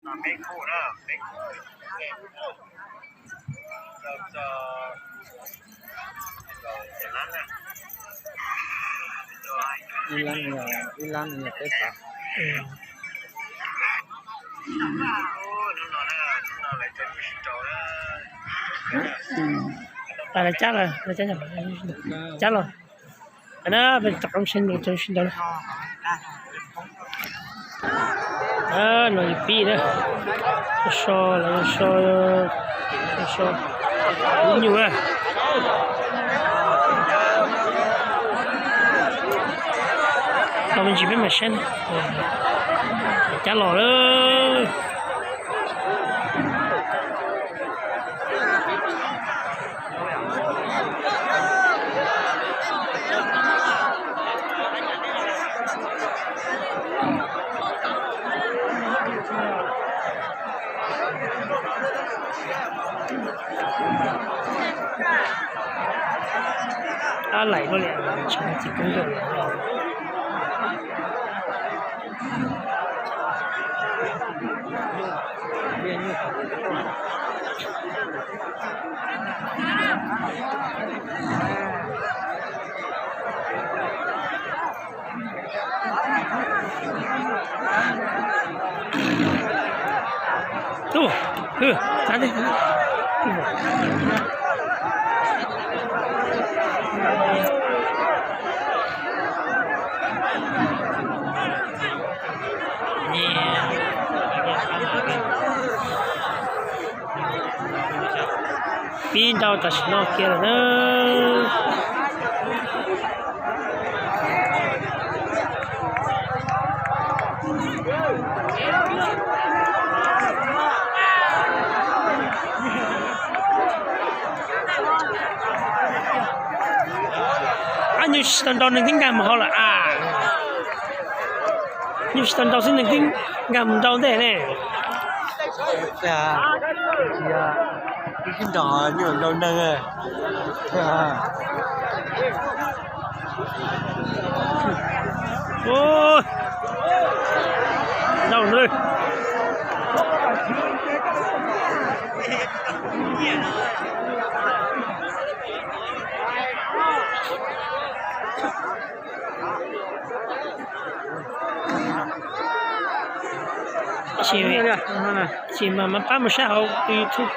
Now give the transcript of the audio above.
Ib lab, ib lab no yog peb phav. Lawv cab los, lawv cab los. Peb rov qab mus saib nws rau sib nraud. No yog pib na, so, lawv so, so, lub nyuj na. Tau me ntsis peb mam saib na. Cab los lawm. Ab laim luaj li, tsis muaj txiv koob nrog. Pib nrau tam sim no kiag lawm na. Ab, nyuj tsis tau nrau nws twb nkag mus hauv lawm a. Nyuj tsis tau nrau xwb nws twb nkag mus nrau ntej ne. Ib sib nrau nyuj nrau neeg. Nrau ntawd. Tsis, tsis mas mas pab mus saib hauv YouTube.